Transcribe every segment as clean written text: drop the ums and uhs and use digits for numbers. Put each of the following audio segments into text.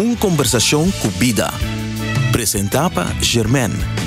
Un kombersashon ku bida. Presentá pa Germaine.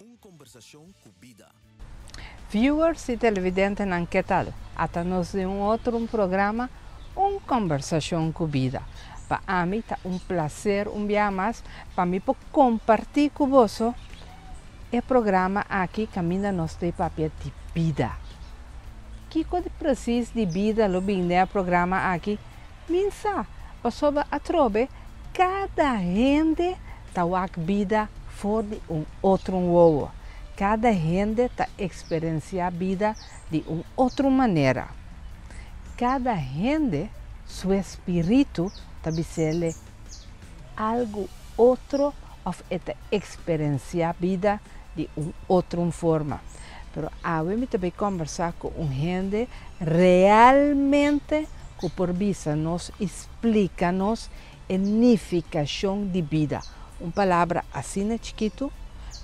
Un kombersashon ku bida. Viewers y televidentenan ke tal? Ata nos den un otro un programa Un Kombersashon ku Bida. Pa ami ta un placer un bia mas pa mi por komparti ku boso e programa aki kaminda nos ta papia di bida. Kiko di precies di bida lo bin den e programa aki? Min sa, pasobra atrobe kada hende ta wak bida for di un otro wowo. Kada hende ta eksperensiá bida di un otro manera. Kada hende su espíritu ta bis'é algu otro òf e ta eksperensiá bida di un otro forma. Pero awe mi ta bai kombersá ku un hende realmente ku por bisa nos i splika nos e nifikashon di bida. Un palabra asina chikitu,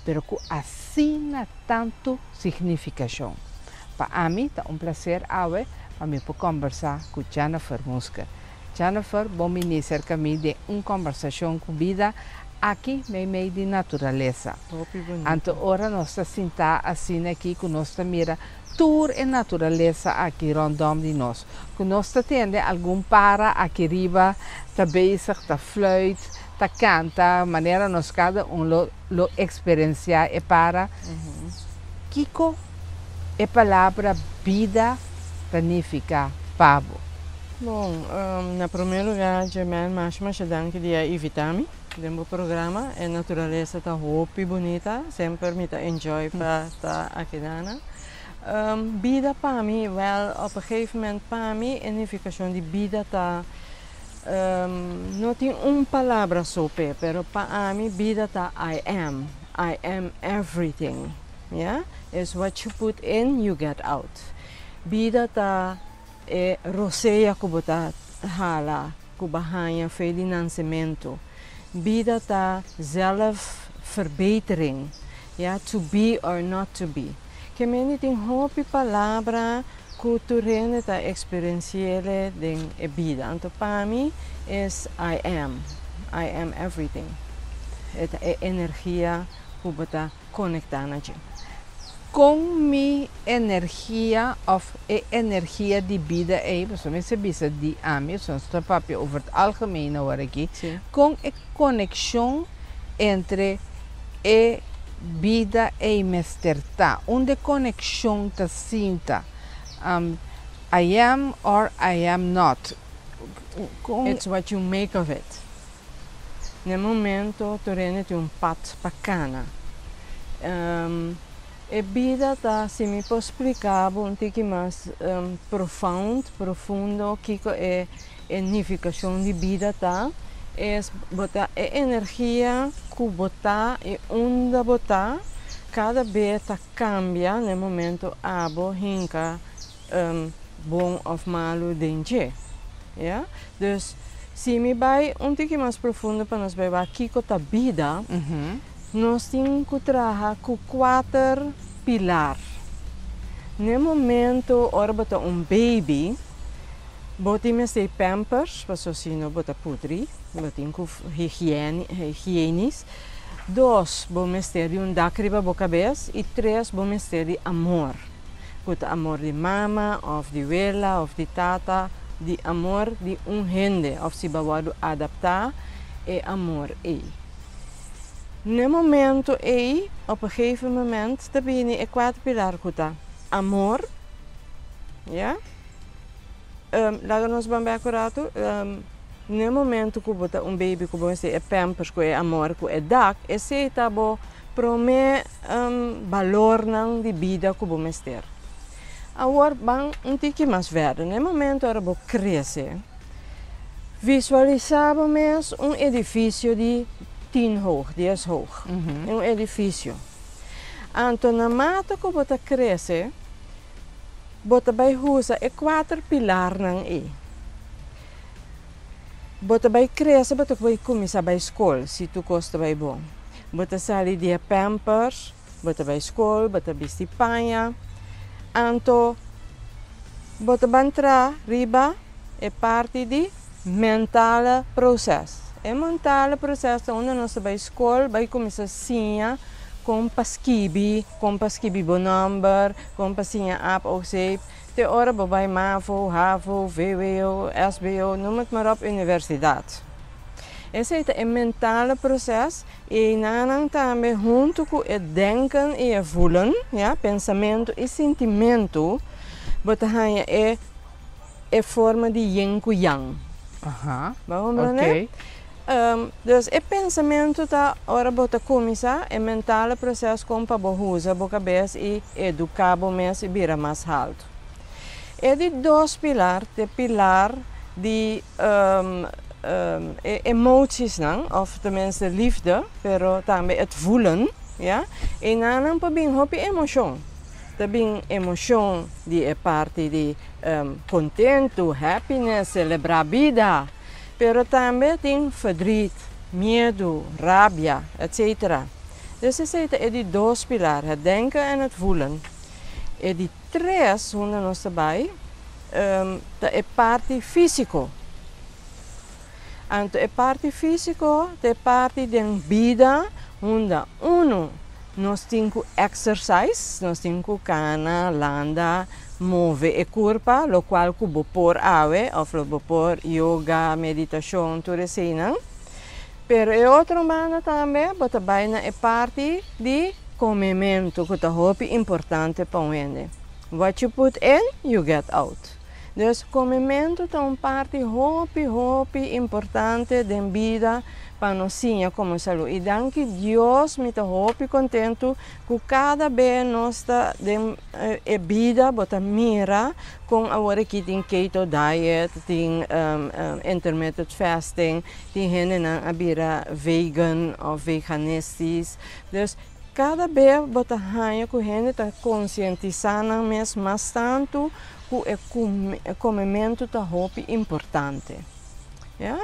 pero ku asina tantu signifikashon. Pa ami ta un plaser awe pa mi por kombersá ku Jennifer Musker. Jennifer, bon biní serka mi den Un Kombersashon ku Bida aki meimei di naturalesa. Hopi bunita. Anto ora nos ta sintá asina aki ku nos ta mira tur e naturalesa aki rondom di nos, ku nos ta tende algun para aki riba ta bezig ta fluit, ta kanta, manera nos kada un lo lo eksperensiá e para. Kiko e palabra bida ta nifiká pa bo? Bon, na promé lugá, Germaine, masha masha danki di a invitá mi den bo programa. E naturalesa ta hopi bunita, semper mi ta enjoy pa ta akidana. Bida pa mi, wèl, op een gegeven moment pa mi e nifikashon di bida ta, no tin un palabra so p'e, pero pa ami bida ta I am, I am everything, ya, is what you put in, you get out. Bida ta e rosea ku bo ta hala, ku bo haña fe di nansementu. Bida ta zelfverbetering, ya, to be or not to be. Ke mende tin hopi palabra ku tur hende ta eksperensi'é den e bida. Anto pa mi is I am, I am everything. E ta e energia ku bo ta konektá na dje. Kon mi energia òf e energia di bida ei, pasobra mi sa bisa di ami, pasobra nos ta papia over het algemeen awor aki, kon e konekshon entre e bida ei mester ta? Unda e konekshon ta sinta? I am or I am not? Kon. It's what you make of it. Na e momento tur hende tin un pat pa kana. E bida ta, si mi por splika bo un tiki mas profound, profundo, kiko e e nifikashon di bida ta, es bo ta e energia ku bo ta i unda bo ta, kada be ta kambia na e momento abo hinka. bon òf malu den dje. Ya? Dus, si mi bai un tiki mas profundo pa nos bai wak kiko ta bida, nos tin ku traha ku kuater pilar. Na e momento ora bo ta un baby, bo tin mester pampers, pasobra si no bo ta putri, bo tin ku higienisch. Dos, bo mester di un dak riba bo kabes i tres, bo mester di amor. Ku ta amor di mama òf di wela òf di tata, di amor di un hende òf si bo a wòrdu adaptá e amor ei. Na e momento ei, op een gegeven moment, ta bini e kuater pilar ku ta amor, ya, laga nos ban bek un ratu, na e momento ku bo ta un baby ku bo mester e pampers ku e amor ku e dak, esei ta bo promé balornan di bida ku bo mester. Awor ban un tiki mas verder, na e momento ora bo krese, visualisá bo mes un edifisio di 10 hoog, 10 hoog, un edifisio. Anto na mate ku bo ta krese, bo ta bai usa e kuater pilarnan ei. Bo ta bai krese, bo ta bai kuminsá bai skol, si tur kos ta bai bon. Bo ta sali di e pampers, bo ta bai skol, bo ta bisti paña. Anto, bo ta ban tra riba e parti di mentale proces. E mentale proces ta unda nos ta bai skol, bai kuminsá siña kon pa skibi, kon pa skibi bo nòmber, kon pa siña A, O, C. Te ora bo bai MAVO, HAVO, VWO, SBO, noem het maar op, universidat. Esei ta e mentale proces i nan tambe huntu ku e denken i e voelen, ja, pensamentu i sintimentu, bo ta haña e forma di yin ku yang. Bo Ok. Dus e pensamentu ta ora bo ta kuminsá e mentale proces kon pa bo usa bo kabes i eduká bo mes i bira mas altu. E di dos pilar, e pilar di e emoties nan, of tenminste liefde, pero tambe het voelen, ja. I nan por bin hopi emoshon. Ta bin emoshon di e parti di kontentu, happiness, selebrá bida. Pero tambe tin verdriet, miedu, rabia, etc. Dus esei ta e di dos pilar, het denken en het voelen. E di tres, unda nos ta bai, ta e parti físiko. Anto e parti físiko, ta e parti di bida, unda uno, nos tin ku exercise, nos tin ku kana, landa, move e kurpa, lo kual ku bo por awe, òf lo bo por yoga, meditashon, tur esei nan. Pero e otro banda tambe, bo ta bai na e parti di komementu, ku ta hopi importante pa un hende. What you put in, you get out. Dus komementu ta un parti hopi, hopi importante den bida pa nos siña kome salú. I danki Dios, mi ta hopi kontentu ku kada bes nos ta den e bida bo ta mira kon awor aki tin keto diet, tin intermittent fasting, tin hendenan a bira vegan òf veganistisch. Dus kada bes bo ta haña ku hende ta konsientisá nan mes mas tantu ku e komementu ta hopi importante. Ja?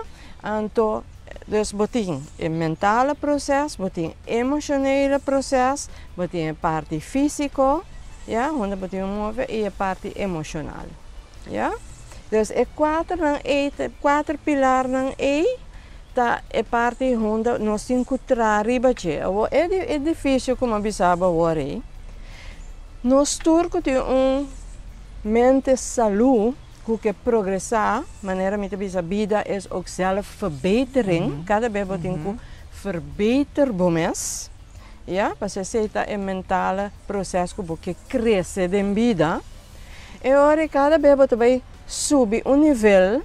Anto, dus bo tin e mentale proces, bo tin emotionele proces, bo tin e parti físiko, ja, unda bo tin move i e parti emoshonal. Ja? Dus e kuater nan ei, kuater pilarnan ei, ta e parti unda nos tin ku traha riba dje. Awor e edifisio ku mi a bisa bo awor ei, nos tur ku tin un mente salú, ku ke progresá, manera mi ta bisa bida is ook zelfverbetering, kada bes bo tin ku verbeter bo mes, ja, pasobra esei ta e mentale proces ku bo ke krese den bida. E ora kada bes bo ta bai subi un nivel,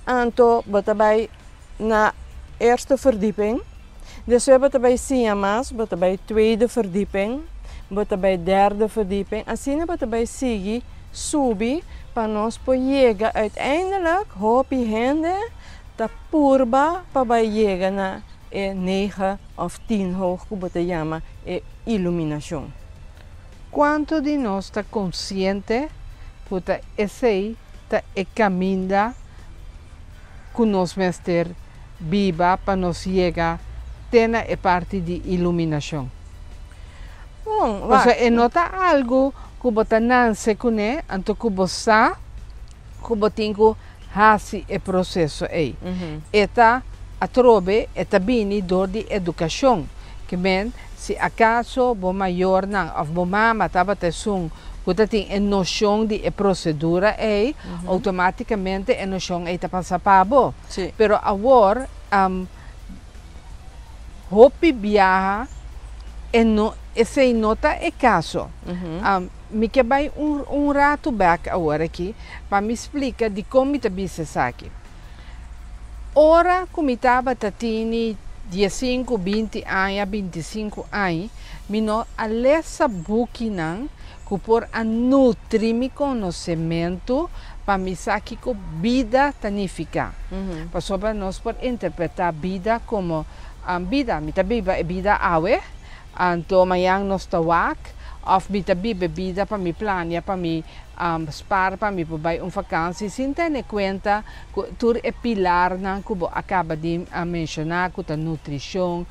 anto bo ta bai na eerste verdieping, despues bo ta bai siña mas, bo ta bai tweede verdieping, bo ta bai derde verdieping, asina bo ta bai sigui subi pa nos por yega uiteindelijk hopi hende ta purba pa bai yega na e 9 òf 10 hoog ku bo ta yama e iluminashon. Kuantu di nos ta konsiente Ku ta esei ta e kaminda ku nos mester biba pa nos yega te na e parti di iluminashon. Bon, Pasobra wak. e no ta algu ku bo ta nanse kuné, anto ku bo sa ku bo tin ku hasi e proseso ei. E ta atrobe e ta bini dor di edukashon. Ke men, si akaso bo mayornan òf bo mama tabata esun ku ta tin e noshon di e prosedura ei, outomátikamente e noshon ei ta pasa pa bo. Pero awor, hopi biaha e no, esei no ta e kaso. Mi ke bai un ratu bèk awor aki pa mi splika dikon mi ta bisa esaki. Ora ku mi tabata tini 15, 20 aña, 25 aña, mi no a lesa bukinan ku por a nutri mi konosementu pa mi sa kiko bida ta nifiká. Pasobra nos por interpretá bida komo bida, mi ta biba e bida awe, anto mañan nos ta wak, òf mi ta biba e bida pa mi plania, pa mi spar, pa mi por bai un vakansi, sin tene kuenta ku tur e pilarnan ku bo a kaba di menshoná, ku ta nutrishon,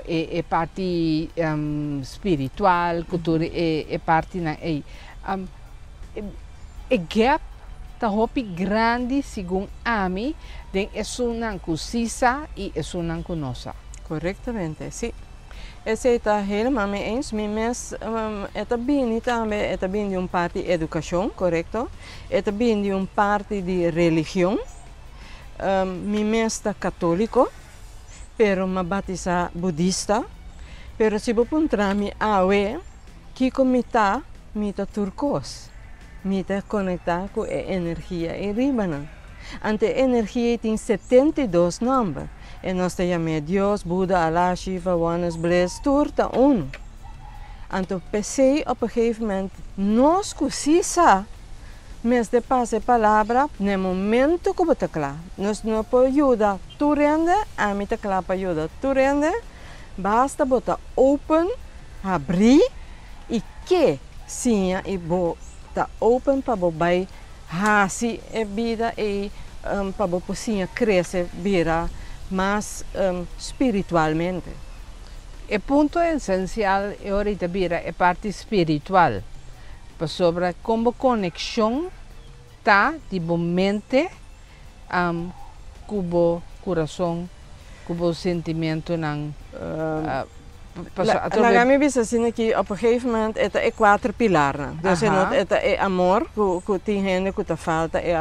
e parti spiritual, ku tur e partinan ei. E gap ta hopi grandi segun ami den esunnan ku si sa i esunnan ku no sa. Korektamente, sí. Esei ta helemaal mee eens. Mi mes e ta bini tambe, e ta bini di un parti edukashon, korekto. E ta bini di un parti di religion. Mi mes ta katóliko, pero m'a batisá budista. Pero si bo puntra mi awe kiko mi ta, mi ta tur kos. Mi ta konektá ku e energia ei ribanan. Anto e energia ei tin 72 nòmber. E nos ta yam'é Dios, Buda, Alá, Shiva, Oneness, Bliss, tur ta unu. Anto p'esei op een gegeven moment nos ku si sa mester pasa e palabra na e momento ku bo ta kla. Nos no por yuda tur hende, ami ta kla pa yuda tur hende, basta bo ta open, habrí i ke siña i bo ta open pa bo bai hasi e bida ei pa bo por siña krese bira mas spiritualmente. E punto esensial e ora ei ta bira e parti spiritual, pasobra kon bo konekshon ta di bo mente ku bo kurason, ku bo sentimentunan. Laga mi bisa asina aki, op een gegeven moment e ta e kuater pilarnan. Dus e no e ta e amor ku tin hende ku ta falta e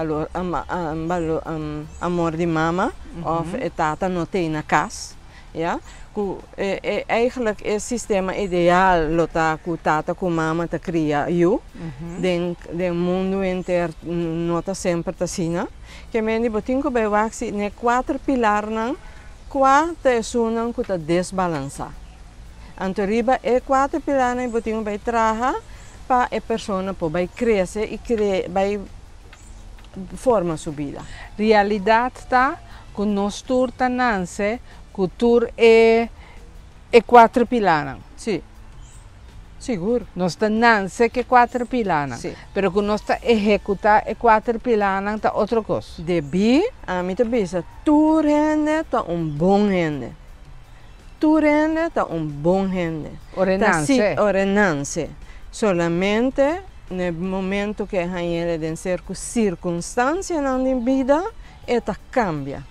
amor di mama òf e tata no t'ei na kas, ya. Ku e eigenlijk e sistema ideal lo ta ku tata ku mama ta kria yu. Den den mundu henter no ta semper ta asina. Ke mende bo tin ku bai wak si n'e kuater pilarnan Kua ta esunnan ku ta desbalansá? Anto riba e kuater pilarnan ei bo tin ku bai traha pa e persona por bai krese i bai forma su bida. Realidat ta ku nos tur ta nanse ku tur e e kuater pilarnan. Sí. Sigur. Nos ta nanse ku e kuater pilanan. Sí. Pero ku nos ta ehekutá e kuater pilanan ta otro kos. Debí, ami ta bisa tur hende ta un bon hende. Tur hende ta un bon hende. Ora e nanse. Ora e nanse. Solamente na e momento ku e hañ'el den serku sirkunstansianan di bida e ta kambia.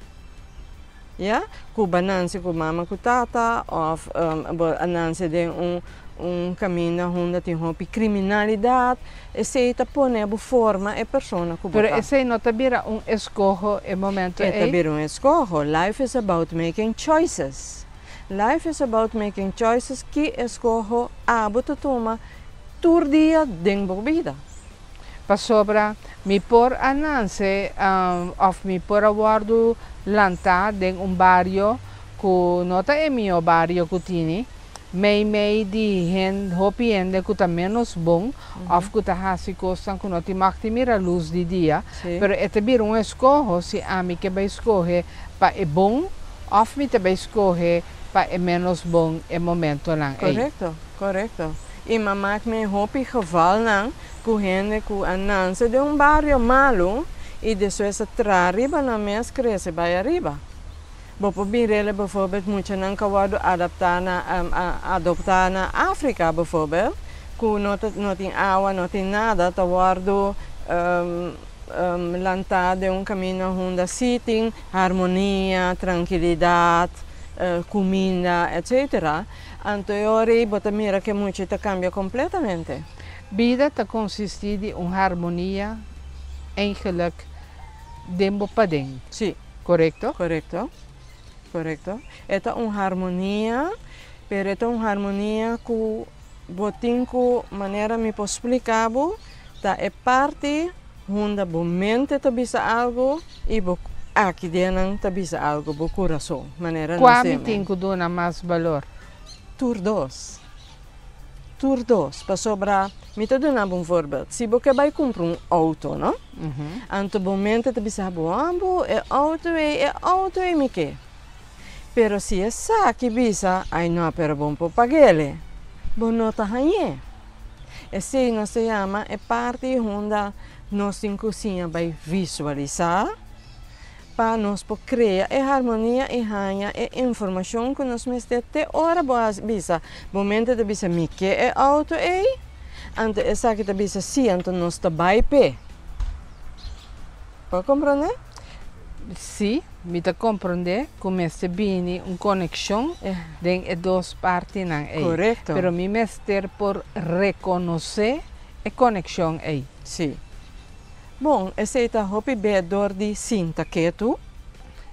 Ya, ku bo a nanse ku mama ku tata òf bo a nanse den un un kaminda hunda tin hopi kriminalidat, esei ta pone bo forma e persona ku bo Pero ta. esei no ta bira un eskoho e momento E ta ei? bira un eskoho. Life is about making choices. Life is about making choices ki eskoho abo ta tuma tur dia den bo bida. Pasobra mi por a nanse òf mi por a wòrdu lantá den un bario ku no ta e mihó bario ku tini, mei mei di hopi hende ku ta ménos bon òf ku ta hasi kosnan ku no tin mag di mira lus di dia, pero e ta bira un eskoho si ami ke bai skohe pa e bon òf mi ta bai skohe pa e ménos bon e momentonan ei. Korekto, korekto. I m'a mak mi hopi gevalnan. Ku hende ku a nanse den un bario malu i despues a traha riba nan mes krese bai ariba. Bo por bin rele bijvoorbeeld muchanan ku a wòrdu adaptá na adoptá na Afrika bijvoorbeeld ku no ta no tin awa no tin nada ta wòrdu lantá den un kaminda hunda sí tin harmonia, trankilidat, kuminda etcetera. Anto e ora ei bo ta mira ku e mucha ta kambia kompletamente. Bida ta konsistí di un harmonia eigenlijk den bo paden. Sí. Korekto? Korekto. Korekto. E ta un harmonia, pero e ta un harmonia ku bo tin ku, manera mi por splika bo, ta e parti hunda bo mente ta bisa algu i bo aki den ta bisa algu, bo kurason, manera nos Kua mi tin ku duna mas balor? Tur dos. Tur dos, pasobra mi ta duna bo un voorbeeld. Si bo ke bai kumpra un outo, no? Anto bo mente ta bisa bo, Ambu, e outo ei, e outo ei mi ke. Pero si esaki bisa, Ai no, pero bo no por pag'el, bo no ta hañ'é. Esei nos ta yama e parti hunda nos tin ku siña bai visualisá. Pa nos por krea e harmonia i haña e informashon ku nos mester te ora bo a bisa, bo mente ta bisa mi ke e outo ei, anto esaki ta bisa si, anto nos ta bai p'e. Bo a komprondé? Sí, mi ta komprondé ku mester bini un konekshon den e dos partinan ei. Korekto. Pero mi mester por rekonosé e konekshon ei. Sí. Bon, esei ta hopi be dor di sinta ketu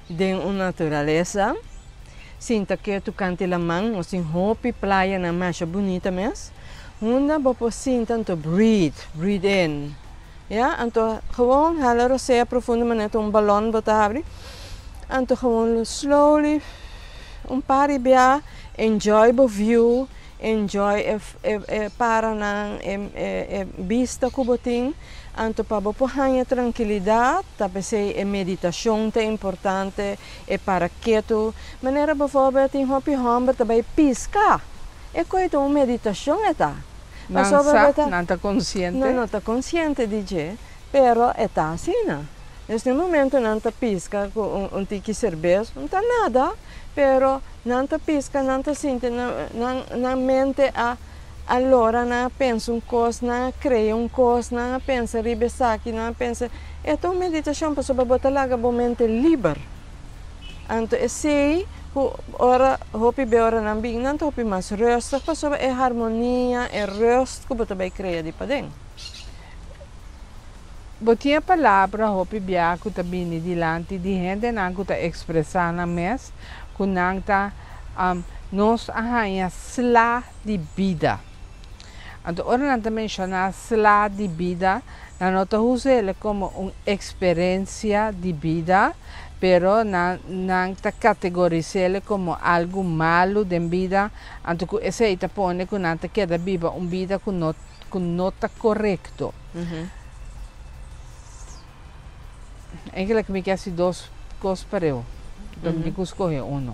den un naturalesa, sinta ketu kanti laman, nos tin hopi playanan masha bunita mes, unda bo por sinta anto breathe, breathe in, ya, anto gewoon hala rosea profundo manera ta un balon bo ta habri, anto gewoon slowly un par di bia enjoy bo view, enjoy e e paranan, e e bista ku bo tin. Anto pa bo por haña trankilidat, ta p'esei e meditashon ta importante, e para ketu. Manera befòrbel tin hopi hòmber ta bai piska, e koe ta un meditashon e ta. Nan Pasobra sa, bo ta. nan ta konsiente. Nan no ta konsiente di dje, pero e ta asina. Dus den momento nan ta piska ku un tiki serbes, no ta nada, pero nan ta piska, nan ta sinti nan nan mente a. Alora nan a pensa un kos, nan a krea un kos, nan a pensa riba esaki, nan a pensa, e ta un meditashon pasobra bo ta laga bo mente liber. Anto esei ku ora hopi be ora nan bin nan ta hopi mas rustig pasobra e harmonia, e rust ku bo ta bai krea di paden. Bo tin e palabra hopi bia ku ta bini dilanti di hendenan ku ta ekspresá nan mes ku nan ta nos a haña sla di bida. Anto ora nan ta menshoná sla di bida, nan no ta us'el komo un eksperensia di bida, pero nan nan ta kategoris'el komo algu malu den bida, anto ku esei ta pone ku nan ta keda biba un bida ku no ku no ta korekto. Eigenlijk mi ke hasi dos kos pareu, enton mi tin ku skohe uno.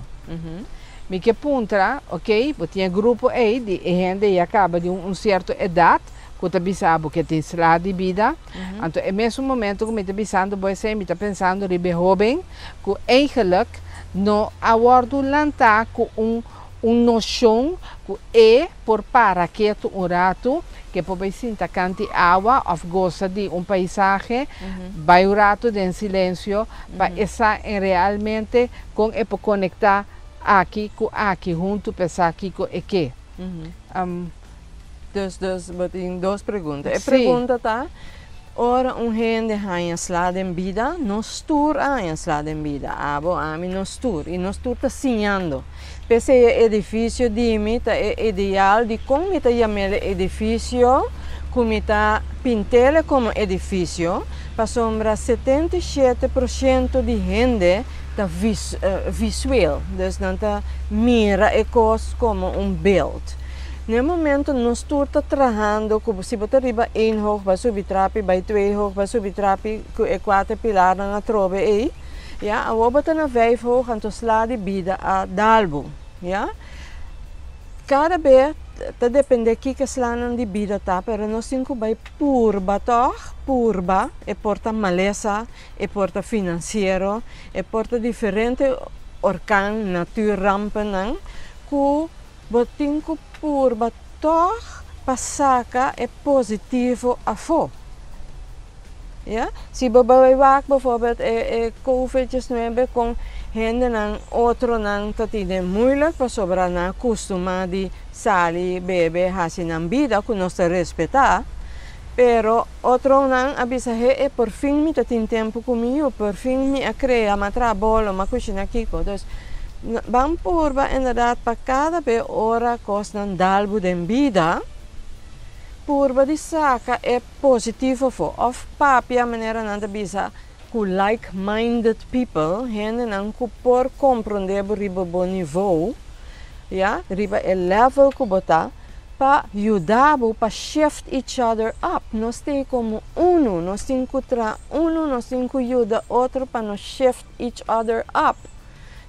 Mi ke puntra, ok, bo tin e grupo ei di e hende ya kaba di un sierto edat ku ta bisa bo ke tin sla di bida, anto e mesun momento ku mi ta bisando bo esei mi ta pensando riba e hoben ku eigenlijk no a wòrdu lantá ku un un noshon ku e por para ketu un ratu, ke por bai sinta kanti awa òf gosa di un paisahe, bai un ratu den silensio pa e sa en realmente kon e por konektá aki ku aki huntu pa e sa kiko e ke. Dus, dus bo tin dos pregunta. E Sí. pregunta ta, ora un hende haña sla den bida, nos tur a haña sla den bida, abo, ami, nos tur, i nos tur ta siñando. P'esei e edifisio di mi ta e ideal di kon mi ta yam'el e edifisio ku mi ta pint'el komo edifisio, pasobra 77% di hende ta visueel, dus nan ta mira e kos komo un beeld. Na e momento nos tur ta trahando ku si bo ta riba één hoog bai subi trapi, bai twee hoog bai subi trapi ku e kuater pilarnan atrobe ei, Ya, awor bo ta na vijf hoog, anto sla di bida a dal bo. Ya. Kada be Ta depende kiko slanan di bida ta, pero nos tin ku bai purba tòg, purba, e por ta malesa, e por ta finansiero, e por ta diferente orkan, natuurrampennan, ku bo tin ku purba tòg pa saka e positivo afó. Ya, si bo bai wak bijvoorbeeld e Covid-19 kon hendenan otronan ta tine moeilijk pasobra nan a kustumá di sali, bebe, hasi nan bida ku nos ta respetá, pero otronan a bisa he e por fin mi ta tin tempu ku mi yu, por fin mi a krea, mi a traha bolo, mi a kushina kiko. Dus ban purba inderdaad pa kada be ora kosnan dal bo den bida, purba di saka e positivo afó òf papia manera nan ta bisa ku like minded people, hendenan ku por komprondé bo riba bo nivou, ya, riba e level ku bo ta, pa yuda bo pa shift each other up. Nos tin komo unu, nos tin ku traha unu, nos tin ku yuda otro pa nos shift each other up,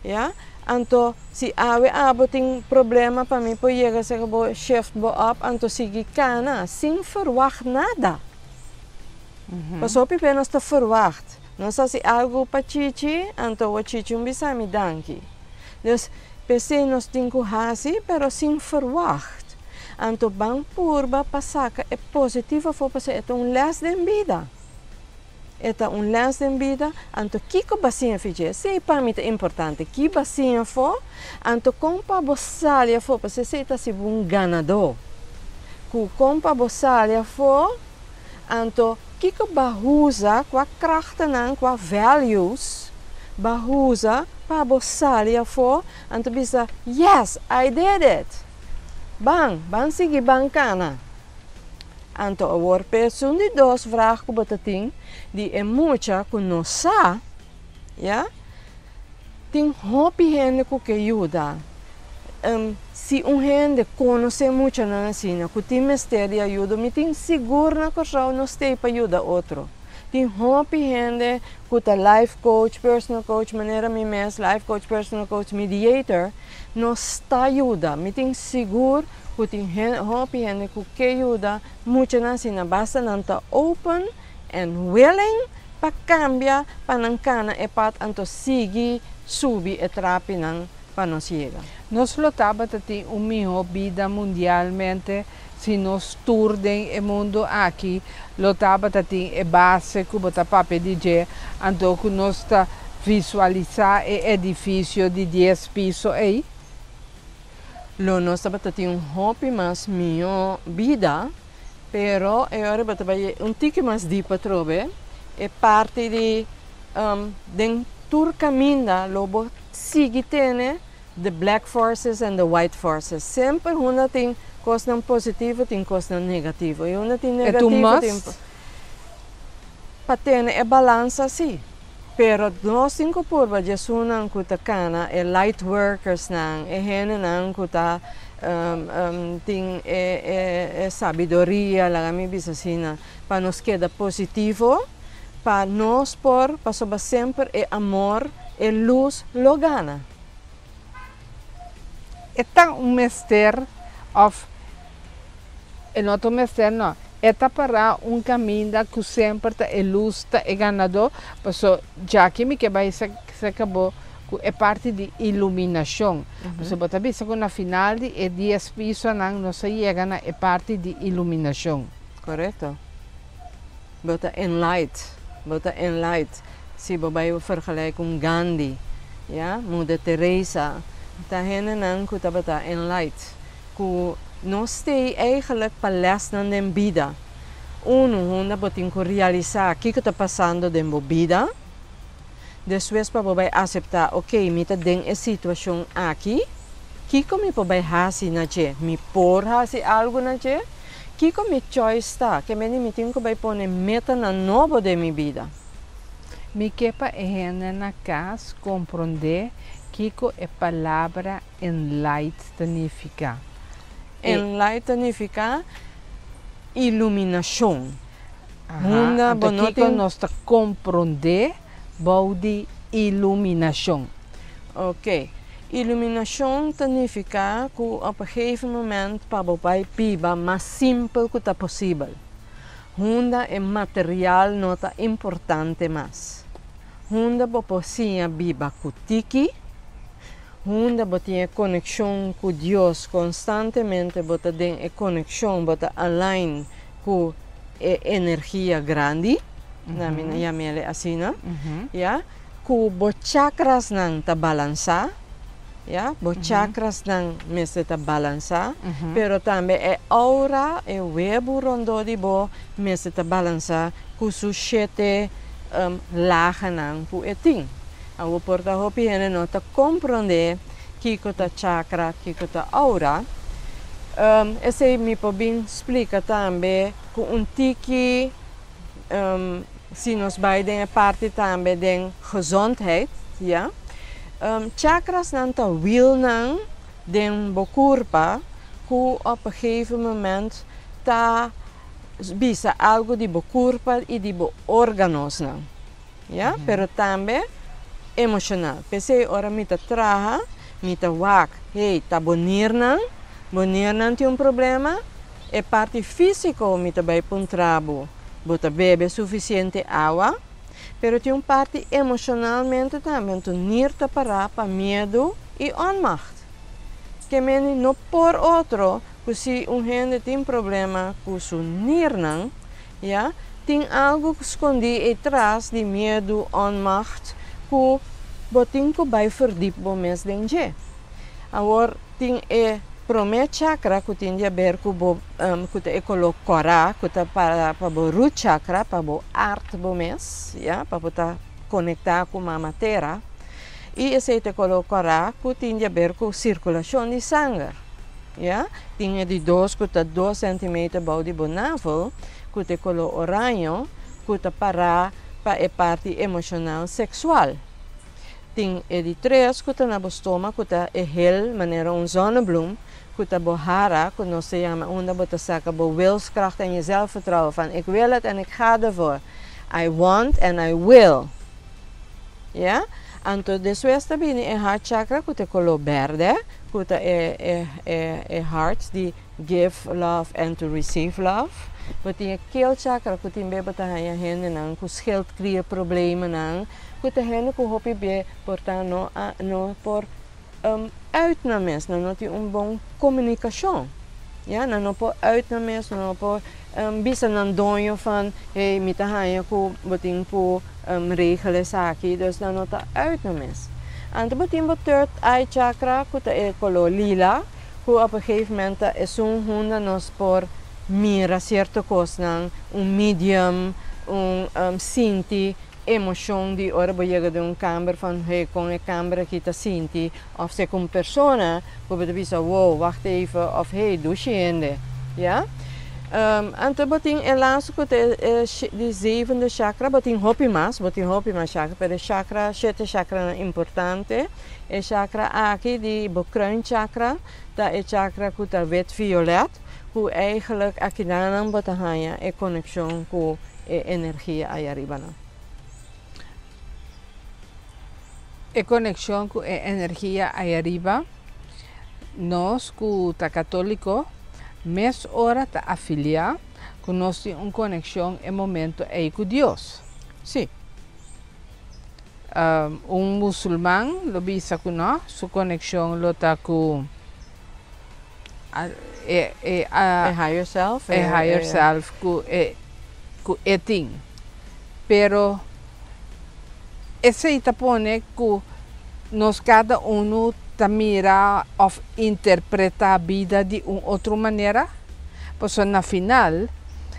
ya. Anto si awe abo tin problema pa mi por yega serka bo shift bo up anto sigui kana sin verwacht nada. Pasobra hopi bes nos ta verwacht. Nos hasi algu pa Chichi anto awor Chichi un bisa mi danki. Dus p'esei nos tin ku hasi pero sin verwacht. Anto ban purba pa saka e positivo afó pasobra e ta un les den bida. E ta un lès den bida, anto kiko bo a siña fi dje? Esei pa mi ta importante, ki bo a siña afó, anto kon pa bo sali afó, pasobra esei ta hasi bo un ganadó. Ku kon pa bo sali afó, anto kiko bo a usa, kua krachtennan, kua values bo a usa pa bo sali afó, anto bisa, yes, I did it! Ban, ban sigui ban kana. Anto awor p'esun di dos vraag ku bo ta tin di e mucha ku no sa, ya, tin hopi hende ku ke yuda. Si un hende konosé muchanan asina ku tin mester di ayuda, mi tin sigur na Kòrsou nos t'ei pa yuda otro. Tin hopi hende ku ta life coach, personal coach, manera mi mes, life coach, personal coach, mediator, nos ta yuda. Mi tin sigur ku tin hopi hende ku ke yuda muchanan asina basta nan ta open and willing pa kambia pa nan kana e pad anto sigui subi e trapinan pa nos yega. Nos lo tabata tin un mihó bida mundialmente si nos tur den e mundu aki lo tabata tin e base ku bo ta papia di dje anto ku nos ta visualisá e edifisio di dies piso ei. Lo nos tabata tin un hopi mas mihó bida, pero e ora bo ta bai un tiki mas dip atrobe, e parti di den tur kaminda lo bo sigui tene the black forces and the white forces. Semper hunda tin kosnan positivo tin kosnan negativo i hunda tin negativo tin pa tene e balansa si. Pero nos tin ku purba djesunnan ku ta kana, e light workersnan, e hendenan ku ta tin e sabiduria, laga mi bisa asina, pa nos keda positivo, pa nos por, pasobra semper e amor, e lus lo gana. E ta un mester of E no ta un mester no. E ta pará un kaminda ku semper ta e lus ta e ganadó, paso djaki mi ke bai serka bo ku e parti di iluminashon. Paso bo ta bisa ku na final di e dies pisonan nos a yega na e parti di iluminashon. Korekto. Bo ta enlight. Bo ta enlight. Si bo bai vergelijk un Gandhi, ya, Moeder Teresa, ta hendenan ku tabata enlight. Ku nos t'ei eigenlijk pa lèsnan den bida. Unu, hunda bo tin ku realisá kiko ta pasando den bo bida. Despues pa bo bai aseptá, oke, mi ta den e situashon aki, kiko mi por bai hasi na dje? Mi por hasi algu na dje? Kiko mi choice ta? Ke mende mi tin ku bai pone metanan nobo den mi bida? Mi ke pa e hende na kas komprondé kiko e palabra Enlight ta nifiká? E. Enlight ta nifiká iluminashon. Hunda Anto bo no kiko tin. nos ta komprondé bou di iluminashon? Oke. Iluminashon ta nifiká ku op een gegeven moment pa bo bai biba mas simpel ku ta posibel. Hunda e material no ta importante mas. Hunda bo por siña biba ku tiki, hunda bo tin e konekshon ku Dios konstantemente bo ta den e konekshon, bo ta align ku e energia grandi, na mi na yam'ele asina, ya, ku bo chakrasnan ta balansá, ya, bo chakrasnan mester ta balansá, pero tambe e aura, e webu rondó di bo mester ta balansá ku su shete laganan ku e tin. Awor por ta hopi hende no ta komprondé kiko ta chakra, kiko ta aura. Esei mi por bin splika tambe ku un tiki si nos bai den e parti tambe den gezondheid, ya. Chakrasnan ta wielnan den bo kurpa ku op een gegeven moment ta bisa algu di bo kurpa i di bo organosnan. Ya, pero tambe emoshonal. P'esei ora mi ta traha, mi ta wak, hey, ta bo nirnan, bo nirnan tin un problema, e parti físiko mi ta bai puntra bo, bo ta bebe sufisiente awa? Pero tin un parti emoshonalmente tambe, anto nir ta pará pa miedu i onmacht. Ke meni no por otro ku si un hende tin problema ku su nirnan, Ya, tin algu skondí ei tras di miedu, onmacht, ku bo tin ku bai verdiep bo mes den dje. Awor, tin e promé chakra ku tin di aber ku bo, ku ta e koló kòrá, ku ta para pa bo root chakra, pa bo art bo mes, ya, pa bo ta konektá ku Mama Tera. I esei ta e koló kòrá ku tin di aber ku sirkulashon di sanger. Ya, tin e di dos ku ta dos sentimeter bou di bo navel, ku ta e koló oraño, ku ta pará pa e parti emoshonal seksual. Tin e di tres ku ta na bo stoma, ku ta e hel manera un zonnebloem, ku ta bo hara, ku nos ta yama unda bo ta saka bo wilskracht en je zelfvertrouwen van ik wil het en ik ga ervoor, I want and I will. Ya, anto despues ta bini e heart chakra ku ta e koló bèrdè. Ku ta e e e e heart di give love and to receive love. Bo tin e keel chakra ku tin be bo ta haña hendenan ku schildklier problemanan, ku ta hende ku hopi be por ta no a no por uit nan mes, nan no tin un bon komunikashon. Ya, nan no por uit nan mes, nan no por bisa nan doño van hey mi ta haña ku bo tin ku regel esaki, dus nan no ta uit nan mes. Anto bo tin bo third eye chakra ku ta e koló lila, ku op een gegeven moment ta esun hunda nos por mira sierto kosnan, un medium, un sinti emoshon di ora bo yega den un kamber van hey kon e kamber aki ta sinti, òf si ku un persona ku bo ta bisa wow wacht even òf hey dushi hende, ya. Anto bo tin e laatste ku ta e di zevende chakra, bo tin hopi mas, bo tin hopi mas chakra, pero e chakra, shete chakranan importante, e chakra aki di bo kruin chakra ta e chakra ku ta wit violet, ku eigenlijk akidanan bo ta haña e konekshon ku e energia ayaribanan. E konekshon ku e energia ayariba, nos ku ta katóliko mes ora ta afiliá ku nos tin un konekshon e momento ei ku Dios. Sí. Un musulman lo bisa ku no, su konekshon lo ta ku e e higher self, e higher self ku e ku e tin. Pero esei ta pone ku nos kada unu ta mira òf interpretá bida di un otro manera. Pasobra na final,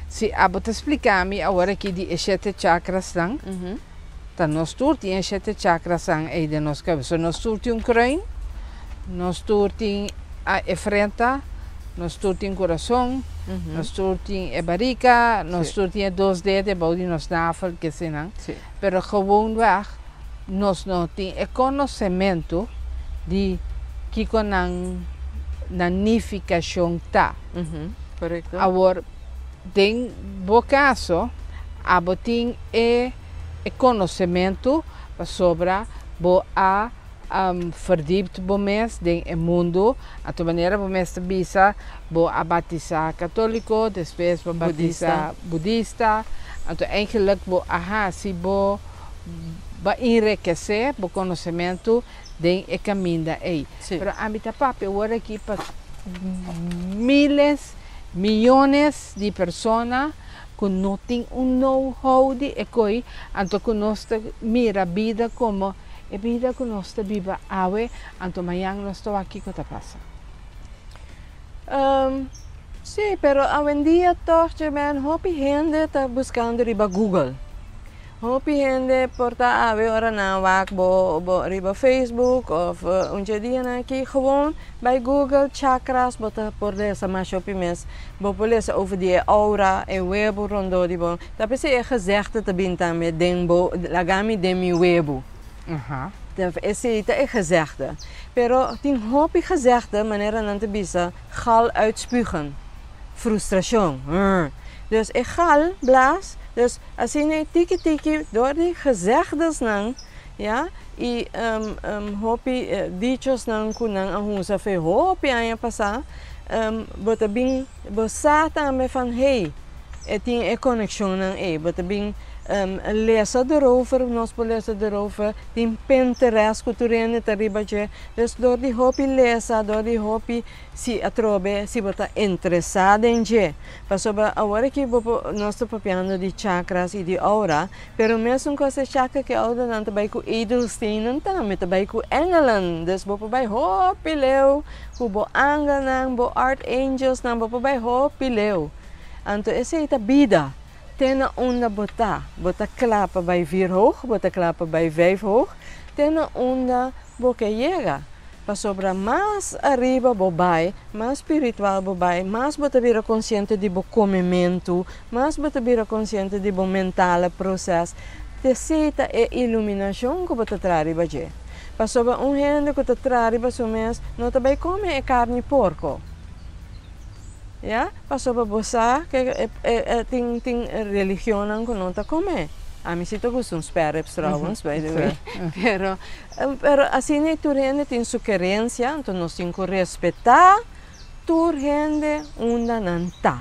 si abo ta splika mi awor aki di e shete chakrasnan, ta nos tur tin e shete chakrasnan ei den nos kabes. So nos tur tin un kruin, nos tur tin e frenta, nos tur tin kurason, nos tur tin e barika, nos tur tin e dos dede bou di nos nafel, kesenan. Pero gewoonweg nos no tin e konosementu di kiko nan nan nifikashon ta. Awor, den bo kaso, abo tin e e konosementu pasobra bo a. Verdiept bo mes den e mundu, anto manera bo mes ta bisa, bo a batisa katoliko, despues bo batisa budista, anto eigenlijk bo a hasi bo ba enrikesé bo konosementu den e kaminda ei. Pero ami ta papia awor aki pa miles, miyones di persona ku no tin un know-how di e koi, anto ku nos ta mira bida komo e bida ku nos ta biba awe, anto mañan nos ta wak kiko ta pasa. Sí, pero awendia tòg, Germaine, hopi hende ta buskando riba Google. Hopi hende por ta awe ora nan wak bo bo riba Facebook of un dje dianan aki gewoon bai Google chakras bo ta por lesa mas hopi mes. Bo por lesa over di e aura, e webu rondó di bo. Ta p'esei e gezegde ta bin tambe den bo laga mi den mi webu. Esei ta e gezegde. Pero tin hopi gezegde manera nan ta bisa gal uitspugen, frustrashon. Dus e gal blaas, dus asina e tiki tiki dor di gezegdesnan ya i hopi dichosnan ku nan a usa fe hopi aña pasá bo ta bin bo sa tambe van hey e tin e konekshonnan ei bo ta bin lesa derover nos por lesa derover tin Pinterest ku tur hende ta riba dje dus dor di hopi lesa dor di hopi Si atrobe si bo ta interesá den dje. Pasobra awor aki bo por, nos ta papiando di chakras i di aura, pero mesun kos e chakra ku e auranan ta bai ku edelstenen tambe, ta bai ku engelen. Dus bo por bai hopi leu ku bo angelnan, bo archangelsnan, bo por bai hopi leu. Anto esei ta bida. Te na unda bo ta. Bo ta kla pa bai vier hoog, bo ta kla pa bai vijf hoog, te na unda bo ke yega. Pasobra mas ariba bo bai, mas spiritual bo bai, mas bo ta bira konsiente di bo komementu, mas bo ta bira konsiente di bo mentale proses. T'esei ta e iluminashon ku bo ta traha riba dje. Pasobra un hende ku ta traha riba su mes no ta bai kome e karni porko. Ya, pasobra bo sa ke e tin tin religionnan ku no ta kome. Ami si ta gusta un spareribs trouwens, by the way. Pero, pero asina ei tur hende tin su kerensia, anto nos tin ku respetá tur hende unda nan ta.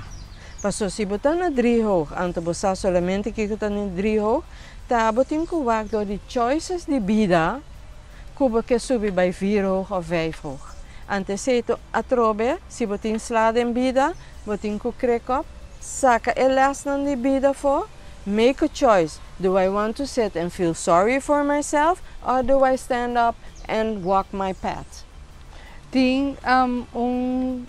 Pasobra si bo ta na driehoog, anto bo sa solamente kiko ta na driehoog, ta bo tin ku wak dor di choices di bida ku bo ke subi bai vierhoog òf vijfhoog. Anto esei ta atrobe, si bo tin sla den bida, bo tin ku krek op, saka e lèsnan di bida afó, make a choice, do I want to sit and feel sorry for myself or do I stand up and walk my path? Tin un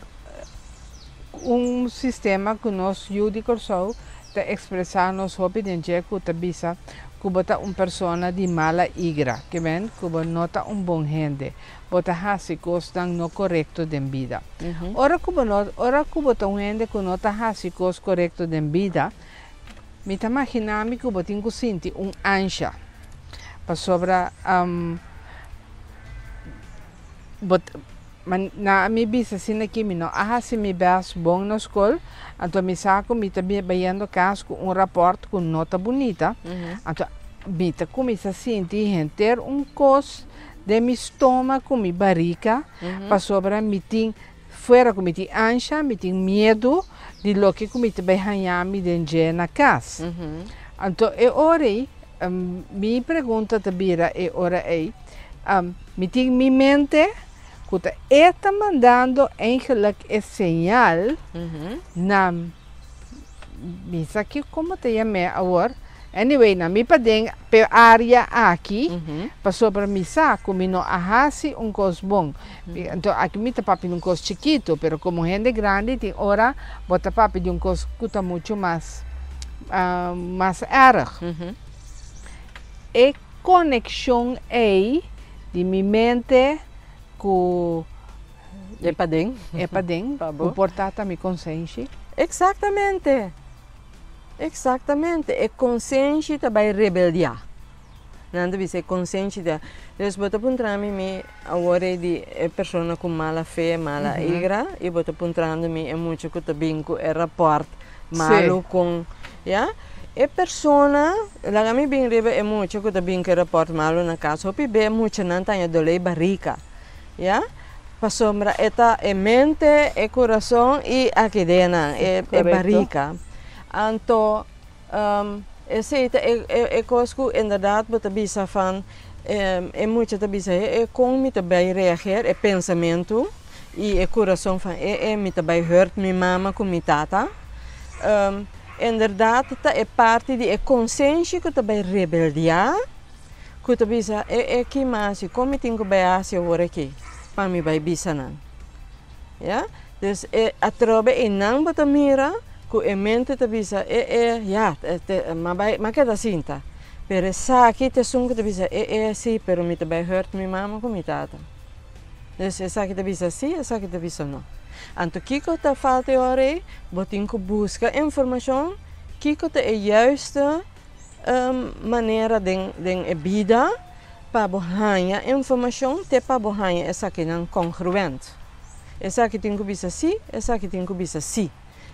un sistema ku nos yu di Kòrsou ta ekspresá nos hopi den dje ku ta bisa ku bo ta un persona di mala igra, ke men ku bo no ta un bon hende, bo ta hasi kosnan no korekto den bida. Ora ku bo no, ora ku bo ta un hende ku no ta hasi kos korekto den bida, mi ta maginá mi ku bo tin ku sinti un ansha, pasobra bo ta. Ma na mi bisa asina ki mi no a hasi mi bes bon na skol, anto mi sa ku mi ta bayendo kas ku un rapòrt ku no ta bunita, anto mi ta kuminsá sinti henter un kos den mi stoma ku mi barika, pasobra mi tin fuera ku mi tin ansha, mi tin miedu di loke ku mi ta bai haña mi den dje na kas. Anto e ora ei, mi pregunta ta bira e ora ei, Mi tin mi mente ku ta e ta mandando eigenlijk e señal na mi sa ki komo ta yam'é awor, anyway na mi paden p'e área aki pasobra mi sa ku mi no a hasi un kos bon. Anto aki mi ta papia di un kos chikitu pero komo hende grandi tin ora bo ta papia di un kos ku ta muchu mas mas erg. E konekshon ei di mi mente ku E paden. E paden ku por ta ta mi konsenshi. Eksaktamente. Eksaktamente. E konsenshi ta bai rebeldiá. Nan ta bisa e konsenshi ta. Dus bo ta puntra mi mi awor ei di e persona ku mala fe, mala igra, i bo ta puntrando mi e mucha ku ta bin ku e rapòrt malu kon, ya. E persona, laga mi bin riba e mucha ku ta bin ku e rapòrt malu na kas, hopi be e muchanan ta haña dolé barika, ya, pasobra e ta e mente, e kurason i aki den nan, e barika. Anto esei ta e kos ku inderdat bo ta bisa van e mucha ta bisa e kon mi ta bai reageer, e pensamentu i e kurason van e e mi ta bai hurt mi mama ku mi tata. Inderdat ta e parti di e konsenshi ku ta bai rebeldiá, ku ta bisa e e ki masi, kon mi tin ku bai hasi awor aki pa mi bai bisa nan. Ya, dus e atrobe einan bo ta mira ku e mente ta bisa e e ya, m'a bai m'a keda sinta. Pero esaki ta esun ku ta bisa e e si, pero mi ta bai hurt mi mama ku mi tata. Dus esaki ta bisa si, esaki ta bisa no. Anto kiko ta falta e ora ei? Bo tin ku buska informashon kiko ta e juiste manera den den e bida pa bo haña informashon te pa bo haña esakinan kongruent. Esaki tin ku bisa si, esaki tin ku bisa si.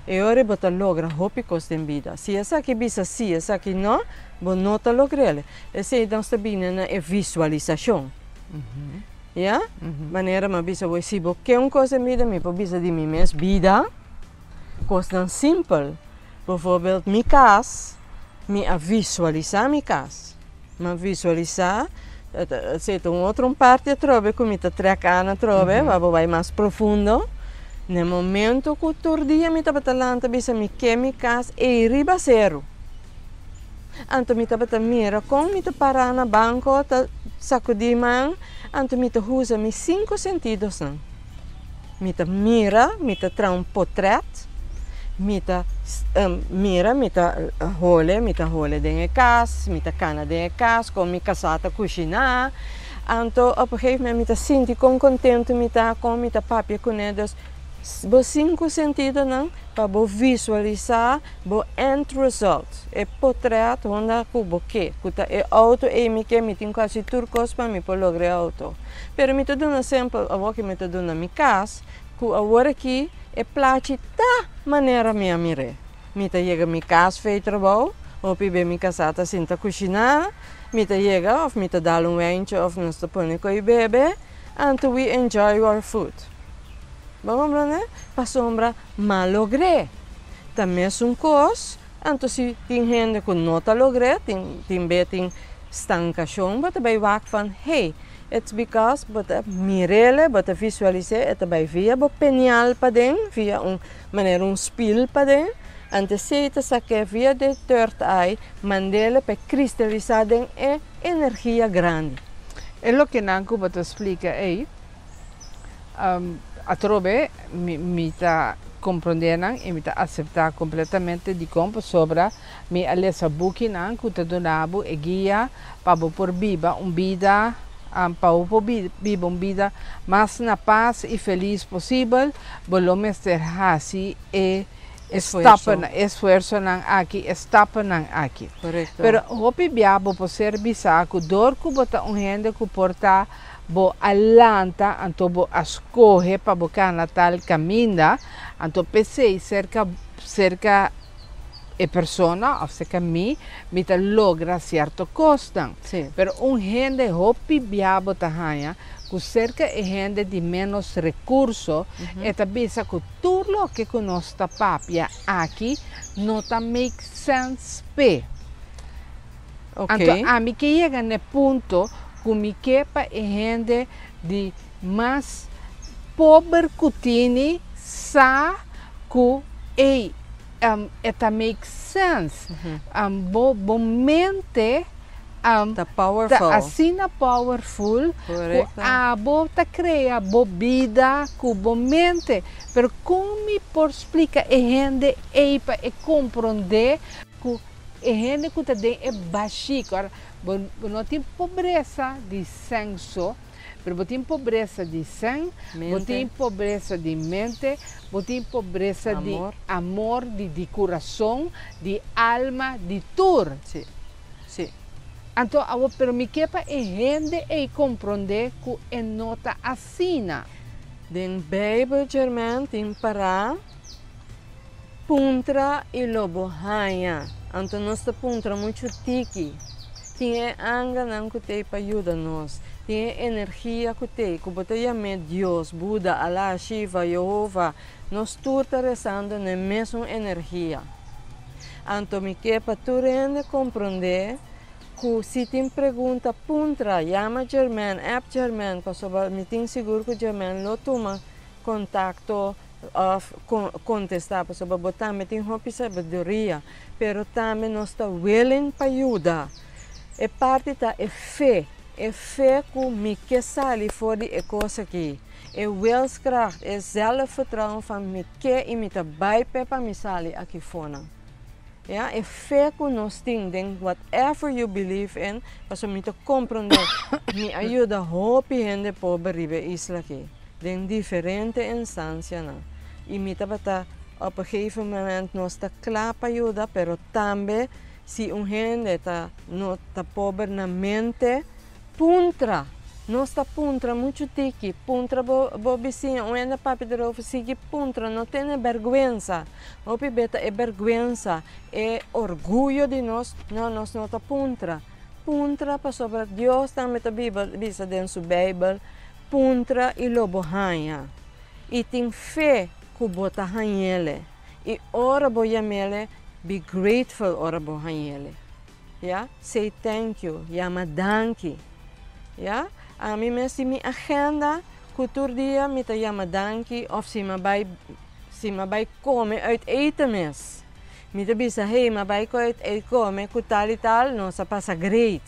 E ora ei bo ta logra hopi kos den bida. Si esaki bisa si, esaki no, bo no ta logr'el. Esei nos ta bini na e visualisashon. Ya? Manera mi a bisa bo, si bo ke un kos den bida, mi por bisa di mi mes bida, kosnan simpel. Bijvoorbeeld mi kas, mi a visualisá mi kas. Mi a visualisá, esei ta un otro parti atrobe ku mi ta trèk an atrobe pa bo bai mas profundo. Na e momento ku tur dia mi tabata lanta bisa mi ke mi kas ei riba seru. Anto mi tabata mira kon mi ta pará na banko ta sakudí man, anto mi ta usa mi sinku sentidosnan. Mi ta mira, mi ta traha un potrèt, mi ta mira, mi ta hole, mi ta hole den e kas, mi ta kana den e kas, kon mi kasá ta kushiná. Anto op een gegeven moment mi ta sinti kon kontentu mi ta, kon mi ta papia kuné. Dus bo sinku sentidonan pa bo visualisá bo end result, e potrèt unda ku bo ke, ku ta e outo ei mi ke, mi tin ku hasi tur kos pa mi por logra e outo. Pero mi ta duna sempel awor ku mi ta duna mi kas, ku awor aki e plachi ta manera mi a mir'é. Mi ta yega mi kas fei trabou, hopi be mi kasá ta sinta kushiná, mi ta yega òf mi ta dal un wèntje òf nos ta pone koi bebe, anto we enjoy our food. Bo komprondé? Pasobra m'a logr'é. Ta mesun kos, anto si tin hende ku no ta logr'é, tin tin be tin stankashon, bo ta bai wak van, hey, it's because bo ta mir'el, bo ta visualis'é, e ta bai via bo penial paden, via un manera un spil paden, anto esei ta sak'é via de third eye, mand'el pa e kristalisá den e energia grandi. E lokenan ku bo ta splika ei. Atrobe mi ta komprondé nan i mi ta aseptá kompletamente dikon pasobra mi a lesa bukinan ku ta duna bo e guia pa bo por biba un bida pa bo por biba un bida mas na pas i felis posibel bo lo mester hasi e stapnan e esfuersonan aki e stapnan aki pero hopi bia bo por ser bisa ku dor ku bo ta un hende ku por ta Bo a lanta, anto bo a skohe pa bo kana tal kaminda, anto p'esei serka serka e persona òf serka mi, mi ta logra sierto kosnan. Pero un hende hopi bia bo ta haña ku serka e hende di ménos rekurso, e ta bisa ku tur loke ku nos ta papia aki no ta make sense p'e. Anto ami ke yega n'e punto ku mi ke pa e hende di mas pober ku tini sa ku ey e ta make sense. Bo bo mente Ta powerful. Ta asina powerful ku abo ta krea bo bida ku bo mente. Pero kon mi por splika e hende ey pa e komprondé ku E hende ku ta den e bashí, ku ora bo bo no tin pobresa di sèn so, pero bo tin pobresa di sèn, bo tin pobresa di mente, bo tin pobresa di amor, di di kurason, di alma, di tur. Sí, sí. Anto awor, pero mi ke pa e hende ei komprondé ku e no ta asina. Den Beibel German tin pará. Puntra i lo bo haña. Anto nos ta puntra muchu tiki. Tin e angelnan ku t'ei pa yuda nos. Tin e energia ku t'ei, ku bo ta yam'é Dios, Buda, Alá, Shiva, Yehova. Nos tur ta resando na e mesun energia. Anto mi ke pa tur hende komprondé ku si tin pregunta puntra, yama Germain, app Germain, pasobra mi tin sigur ku Germain lo tuma kontakto òf kontestá, pasobra bo tambe tin hopi sabiduria, pero tambe nos ta willing pa yuda. E parti ta e fe, e fe ku mi ke sali for di e kos aki, e wilskracht, e zelfvertrouwen van mi ke i mi ta bai p'e pa mi sali aki fonan. Ya, e fe ku nos tin den whatever you believe in, pasobra mi ta komprondé, mi a yuda hopi hende pober riba e isla aki, den diferente instansianan, i mi tabata op een gegeven moment nos ta kla pa yuda, pero tambe si un hende ta no ta pober na mente, Puntra! Nos ta puntra muchu tiki. Puntra bo bo bisiña. Un hende papia derover sigui puntra. No tene bèrgwensa. Hopi be ta e bèrgwensa, e orguyo di nos. No, nos no ta puntra. Puntra pasobra Dios tambe ta biba bisa den su Beibel, Puntra i lo bo haña. I tin fe ku bo ta hañ'ele. I ora bo yam'ele, be grateful ora bo hañ'ele. Ya, say thank you, yama danki. Ya, ami mes tin mi agenda ku tur dia mi ta yama danki of si mi a bai si mi a bai kome uit eten mes. Mi ta bisa hey mi a bai uit kome ku tal i tal nos a pasa great.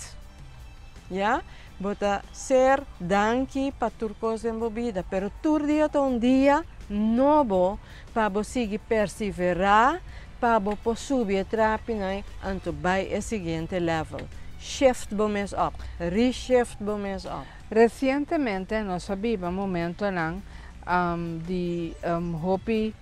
Ya, bo ta ser danki pa tur kos den bo bida pero tur dia ta un dia nobo pa bo sigui perseverá pa bo por subi e trapinan anto bai e siguiente level. Shift bo mes op. Reshift bo mes op. Resientemente nos a biba momentonan di hopi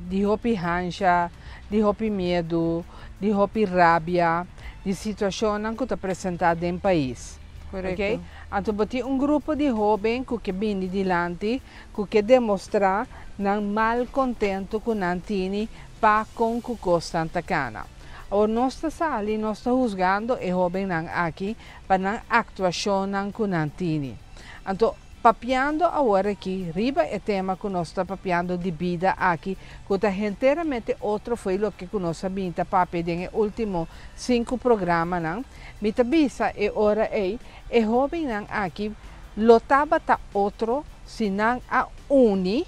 di hopi hansha, di hopi miedu, di hopi rabia, di situacionnan cu ta presenta den pais. Correcto. Anto bo tin un grupo di hoben cu ke bini dilanti ku ke demostrá nan mal kontentu ku nan tini pa kon ku kosnan ta kana. Awor nos ta sali nos ta husgando e hóbennan aki pa nan aktuashonnan ku nan tini. Anto, papiando awor aki riba e tema ku nos ta papiando di bida aki ku ta henteramente otro fo'i loke ku nos a bin ta papia den e último sinku programanan, mi ta bisa e ora ei E hóbennan aki lo tabata otro si nan a uni,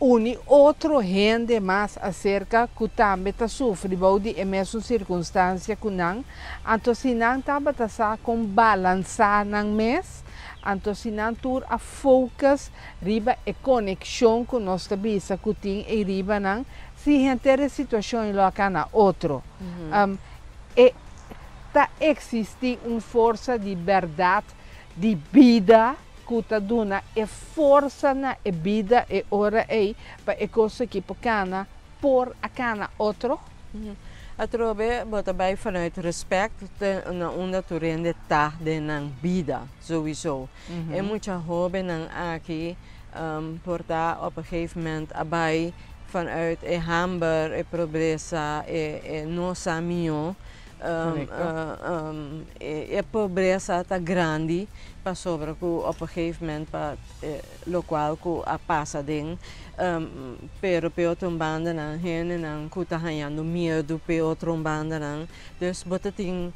uni otro hende mas aserka ku tambe ta sufri bou di e mesun sirkunstansia ku nan. Anto si nan tabata sa kon balansá nan mes, anto si nan tur a focus riba e konekshon ku nos ta bisa ku tin ei riba nan, si henter e situashon lo a kana otro. E Ta eksistí un forsa di bèrdat di bida ku ta duna e forsa na e bida e ora ei pa e kos aki por kana por a kana otro? Atrobe bo ta bai vanuit respect te na unda tur hende ta den nan bida, souiso. E mucha hobennan aki por ta op een gegeven moment a bai vanuit e hamber, e pobresa, e no sa mihó. E pobresa ta grandi pasobra ku op een gegeven moment pa lokual ku a pasa den pero p'e otro bandanan hendenan ku ta hañando miedu p'e otro bandanan dus bo ta tin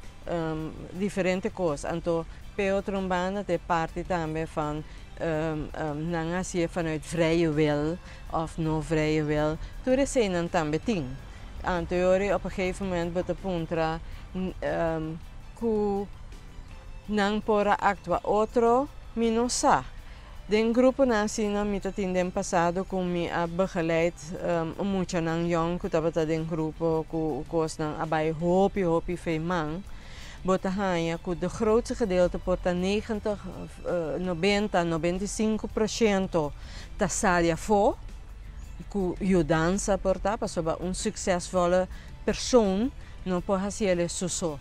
diferente kos anto p'e otro banda ta e parti tambe van nan a hasié vanuit vrije wil of no vrije wil tur eseinan tambe tin. Anto e ora op een gegeven moment bo ta puntra ku nan por a aktua otro, mi no sa. Den gruponan asina mi ta tin den pasado ku mi a begeleid muchanan yòn ku tabata den grupo ku kosnan a bai hopi hopi fei man. Bo ta haña ku de grootste gedeelte por ta negentig, nobenta, 95% ta sali afó. Ku yudansa por ta pasobra un suksesvolle persoon no por hasi el su so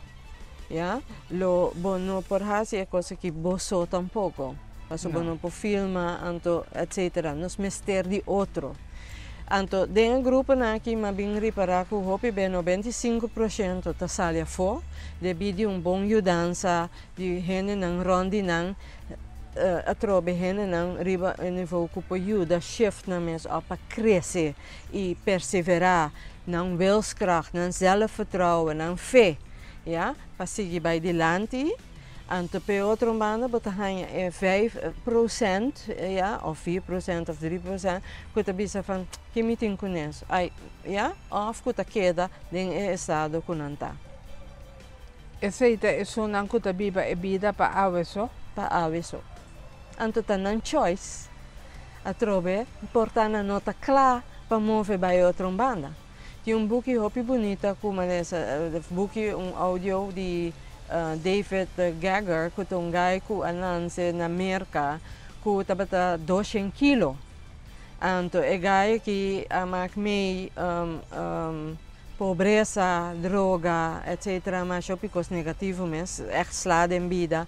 ya lo bo no por hasi e kos aki bo so tampoko pasobra bo no por filma anto etcetera nos mester di otro. Anto den e gruponan aki m'a bin ripará ku hopi be 95% ta sali afó debí di un bon yudansa di hendenan rònt di nan, atrobe hendenan riba e nivou ku por yuda shift nan mes òf pa krese i perseverá nan wilskracht, nan zelfvertrouwen, nan fe, ya, pa sigui bai dilanti. Anto p'e otro banda bo ta haña e 5%, ya, òf 4% òf 3% ku ta bisa van ke mi tin kunes, ai, ya, òf ku ta keda den e estado ku nan ta. Esei ta esunnan ku ta biba e bida pa awe so? Pa awe so. Anto ta nan choice. Atrobe por ta nan no ta kla pa move bai e otro banda. Tin un buki hopi bunita ku mi a lesa, buki un audio di David Gagger ku ta un guy ku a nanse na Merka ku tabata doshen kilo. Anto e guy aki a mak mei Pobresa, droga, etc. Masha hopi kos negativo mes, ègt sla den bida.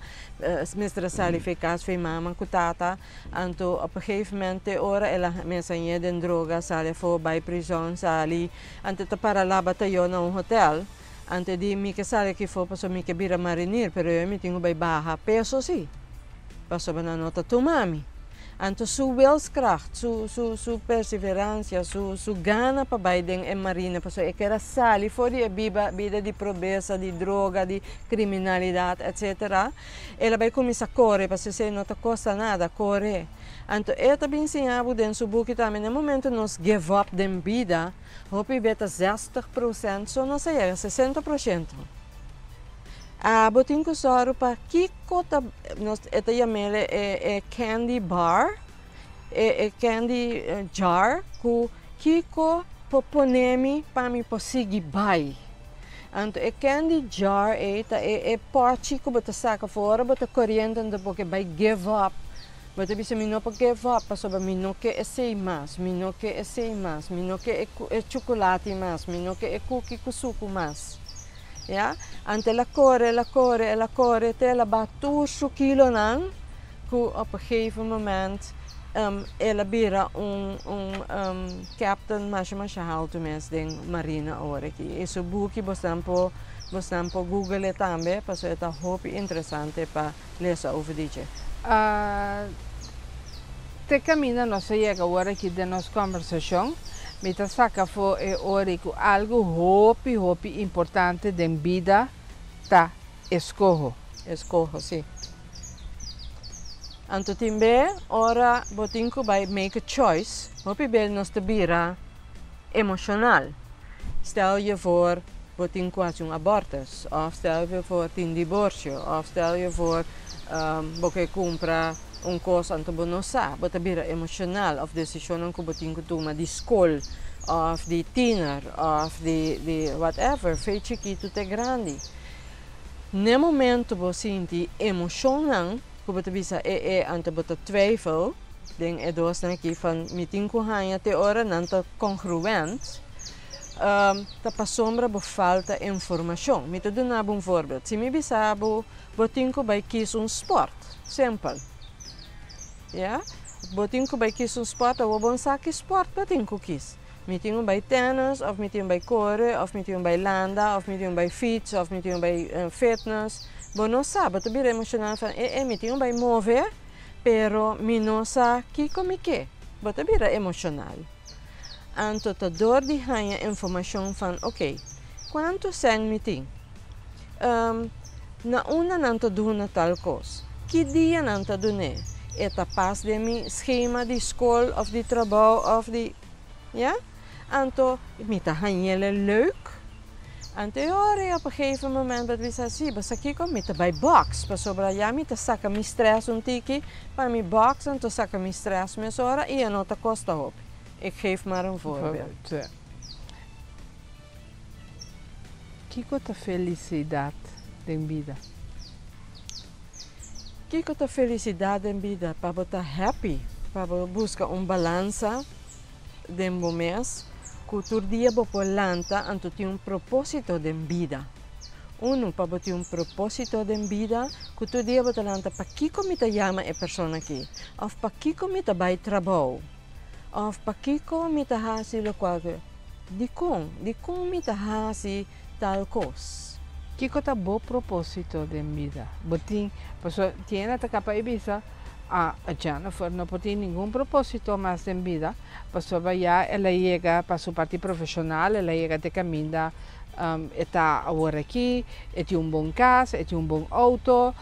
Mester a sali for e kas for e mama ku tata. Anto op een gegeven moment te ora el a mester a ñe den droga, sali afó, bai prizòn, sali. Anto e ta para laba tayó na un hotèl. Anto e di, Mi ke sali aki afó pasobra mi ke bira marinir, pero yo mi tin ku bai baha peso si, pasobra nan no ta tuma mi. Anto su wilskracht, su, su, su perseveransia, su, su gana pa bai den e marina, pasobra e kier a sali for di e biba, bida di probesa, di droga, di kriminalidat, etsetera. El a bai kuminsá kore, pasobra esei no ta kosta nada, kore. Anto e ta bin siña bo den su buki tambe, na e momento nos give up den bida, hopi be ta 60% so nos a yega 60%. Abo tin ku sòru pa kiko ta nos e ta yam'el e e candy bar, e e candy jar ku kiko por pone mi pa mi por sigui bai. Anto e candy jar ei ta e e pòchi ku bo ta saka for ora bo ta koriente anto bo ke bai give up. Bo ta bisa mi no por give up pasobra mi no ke esei mas, mi no ke esei mas, mi no ke e e chukulati mas, mi no ke e kuki ku suku mas. Ya, anto el a kore, el a kore, el a kore te el a baha tur su kilonan ku op een gegeven moment el a bira un un captain masha masha haltu mes den marina awor aki. I su buki bosnan por bosnan por google e tambe pasobra e ta hopi interesante pa lesa over di dje. Te kaminda nos a yega awor aki den nos kòmbersashon, mi ta saka afó e ora ku algu hopi hopi importante den bida ta eskoho. Eskoho, sí. Anto tin be ora bo tin ku bai make a choice, hopi be nos ta bira emoshonal. Stel je voor bo tin ku hasi un abortus, òf stel je voor tin diborsio, òf stel je voor bo ke kumpra un kos anto bo no sa, bo ta bira emoshonal òf desishonnan ku bo tin ku tuma di skol òf di tiner òf di di whatever, fe chikitu te grandi. N'e momento bo sinti emoshonnan ku bo ta bisa e e anto bo ta twijfel den e dosnan aki van mi tin ku haña te ora nan ta congruent, ta pasobra bo falta informashon. Mi ta duna bo un voorbeeld, si mi bisa bo bo tin ku bai kis un sport. Simpel. Ya. Bo tin ku bai kis un sport, awor bo no sa ki sport bo tin ku kis. Mi tin un bai tennis, òf mi tin un bai kore, òf mi tin un bai landa, òf mi tin un bai fiets, òf mi tin un bai fitness. Bo no sa, bo ta bira emoshonal van e e mi tin un bai move, pero mi no sa kiko mi ke. Bo ta bira emoshonal. Anto ta dor di haña informashon van oké, kuantu sèn mi tin? Na unda nan ta duna tal kos? Ki dia nan ta dun'é? E ta pas den mi schema di skol òf di trabou òf di, ya? Anto mi ta hañ'el leuk. Anto e ora ei op een gegeven moment bo ta bisa, si, bo sa kiko? Mi ta bai box, pasobra ya mi ta saka mi stress un tiki pa mi box, anto saka mi stress mesora i e no ta kosta hopi. Ik geef maar een voorbeeld. Kiko ta felisidat den bida? Kiko ta felisidat den bida? Pa bo ta happy, pa bo buska un balansa den bo mes, ku tur dia bo por lanta anto tin un propósito den bida. Unu, pa bo tin un propósito den bida, ku tur dia bo ta lanta, pakiko mi ta yama e persona aki? Òf pakiko mi ta bai trabou? Òf pakiko mi ta hasi lokual ku. Dikon? Dikon mi ta hasi tal kos? Kiko ta bo propósito den bida? Bo tin, pasobra tin hende ta kapa i bisa, Ah, Jennifer no por tin ningun propósito mas den bida, pasobra ya el a yega pa su parti profeshonal, el a yega te kaminda e ta awor aki, e tin un bon kas, e tin un bon outo,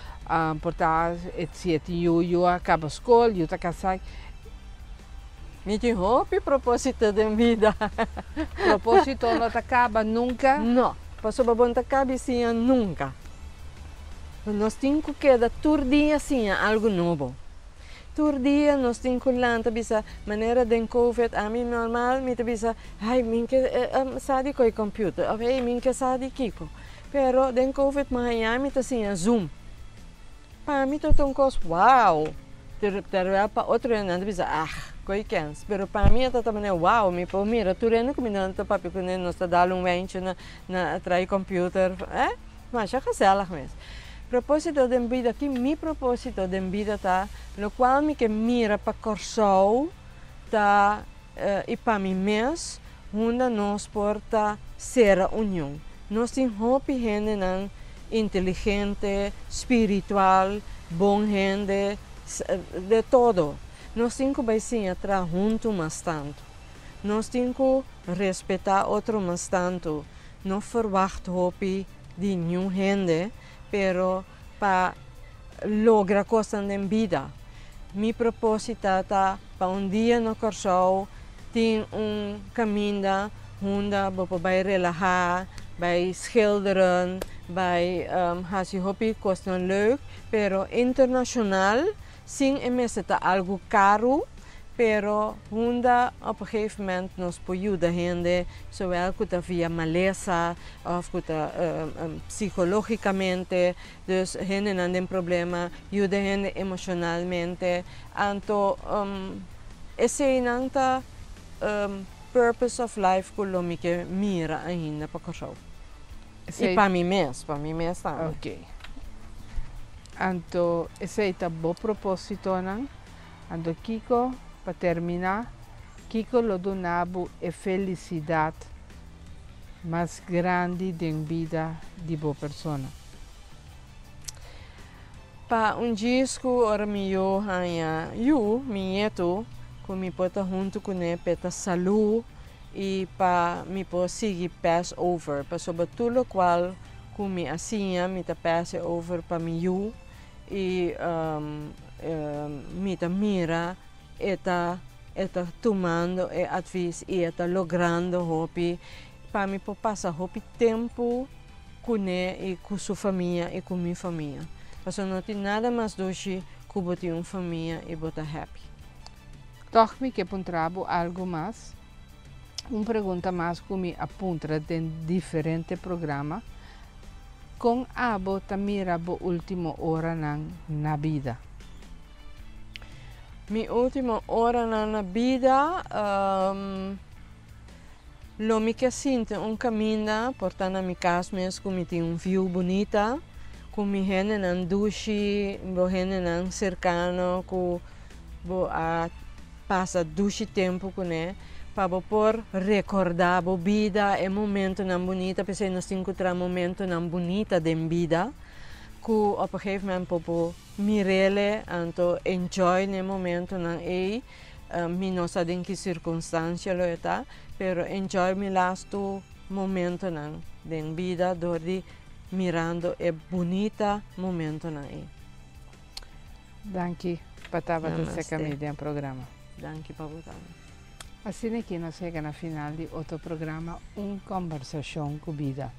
por ta si e tin yu, yu a kaba skol, yu ta kasá. Mi tin hopi propósito den bida. Propósito no ta kaba nunka? No, pasobra bo no ta kabi siña nunka. Nos tin ku keda tur dia siña algu nobo. Tur dia nos tin ku lanta bisa, manera den covid ami normal mi ta bisa, ai mi ke sa di koe computer of ei mi ke sa di kiko. Pero den covid mi haña mi ta siña zoom. Pa mi ta un kos wow! Terwel pa otro hende nan ta bisa ah koe kens. Pero pa mi e ta ta manera wow mi por mira tur hende ku mi nan ta papia kuné nos ta dal un wentje na trae computer eh. Masha gezellig mes. Propósito den bida ki mi propósito den bida ta lokual mi ke mira pa Kòrsou ta i pa mi mes hunda nos por ta sera union. Nos tin hopi hendenan inteligente, spiritual, bon hende, de todo. Nos tin ku bai siña traha huntu mas tantu. Nos tin ku respetá otro mas tantu. No ferwagt hopi di niun hende, pero pa logra kosnan den bida. Mi propósita ta pa un dia na Kòrsou tin un kaminda hunda bo por bai relahá, bai schilderen, bai hasi hopi kosnan leuk, pero internashonal Sin e mester ta algu karu, pero hunda op een gegeven moment nos por yuda hende, zowel ku ta via malesa òf ku ta psikologikamente, dus hendenan den problema, yuda hende emoshonalmente. Anto eseinan ta purpose of life ku lo mi ke mira ainda pa Kòrsou. I pa mi mes, pa mi mes tambe. Ok. Anto esei ta bo propósitonan? Anto kiko, pa terminá, kiko lo duna bo e felisidat mas grandi den bida di bo persona? Pa un djis ku ora mi yu haña yu, mi ñetu, ku mi por ta huntu kuné p'e ta salú i pa mi por sigui pass over, pasobra tur lokual ku mi a siña mi ta pass e over pa mi yu i mi ta mira e ta e ta tumando e advis i e ta logrando hopi pa mi por pasa hopi tempu kuné i ku su famia i ku mi famia pasobra no tin nada mas dushi ku bo tin un famia i bo ta happy. Tòg mi ke puntra bo algu mas, un pregunta mas ku mi a puntra den diferente programa, Kon abo ta mira bo último oranan na bida? Mi último oranan na bida, lo mi ke sinti un kaminda por ta na mi kas mes ku mi tin un view bunita, ku mi hendenan dushi, bo hendenan serkano ku Bo a pasa dushi tempu kuné pa bo por rekordá bo bida, e momentunan bunita, p'esei nos tin ku traha momentunan bunita den bida ku op een gegeven moment bo por mir'el anto enjoy n'e momentunan ei. Mi no sa den ki sirkunstansia lo e ta, pero enjoy mi lastu momentunan den bida dor di mirando e bunita momentunan ei. Danki pa tabata seka mi den programa. Danki pa bo tambe. Asina ki nos yega na final di otro programa Un Kombersashon ku Bida.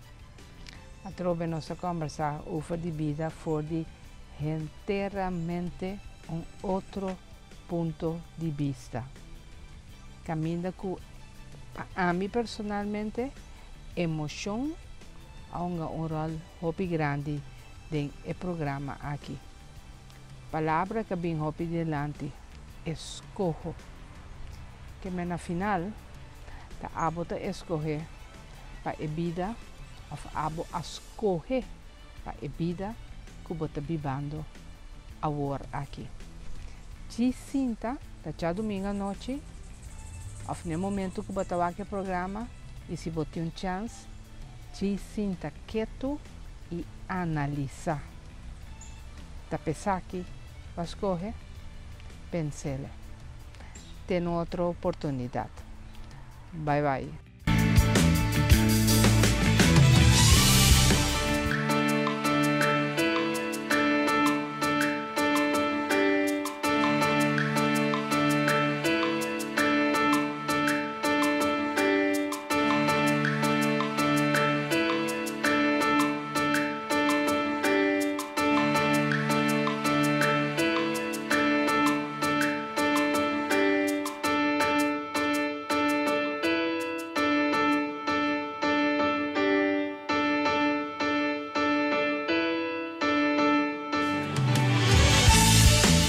Atrobe nos a kombersá over di bida for di henteramente un otro punto di bista. Kaminda ku pa ami personalmente emoshon a hunga un ròl hopi grandi den e programa aki. Palabra ka bin hopi dilanti, eskoho. Ke men na final ta abo ta eskohe pa e bida of abo a skohe pa e bida ku bo ta bibando awor aki. Djis sinta ta djadumingu anochi. Òf na momento ku bo ta wak e programa i si bo tin un chèns, djis sinta ketu i analisá. Ta p'esaki bo a skohe? Pens'e. Te un otro oportunidat. Bye bye.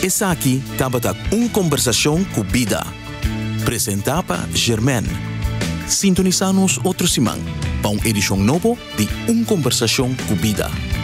Esaki tabata Un Kombersashon ku Bida. Presentá pa Germaine. Sintonisá nos otro siman pa un edishon nobo di Un Kombersashon ku Bida.